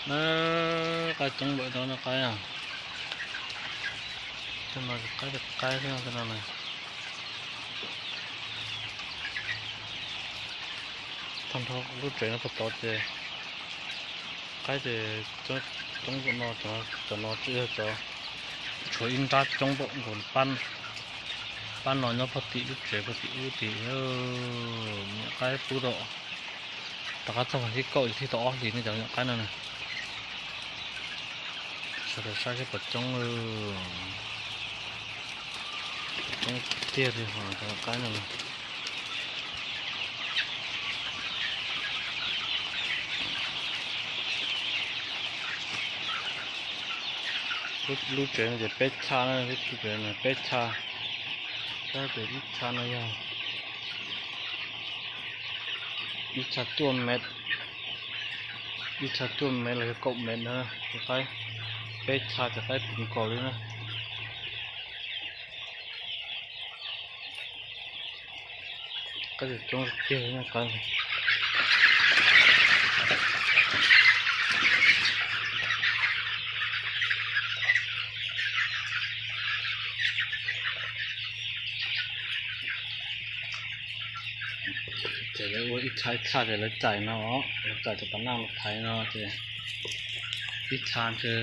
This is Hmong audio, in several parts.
Na, qaib coob lawm no, qaib, tej no qaib, qaib xwb no na. Tag nrho lub tsev no puag tod ces qaib ces coob no, cov no tsis yog cov, tshuav ib nrab coob npaum nkaus pab no nyob puag tim lub tsev puag tim ub tim. Nyuam qaib pub tau, rov qab txog vas thib kaum thiab tau ob hlis ne cov nyuam qaib no na. Sawv daws saib seb puas coob, coob tiag li ho cov nyuam qaib no na. Lub tsev no ces peb txha na, lub tsev no peb txha, tab sis ib txha no yog ib txha cuaj mev, ib txha cuaj mev los yog kaum mev na. Cov qaib, peb txha cov qaib puv nkaus li na. Qaib coob tiag li na. Ces lawv ua ib txha ib txha ces lawv txais no, lawv txais cov pas naj no thaiv no ces ib txha ntshe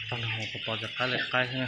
tag nrho puag tod cov qaib li qaib xwb na.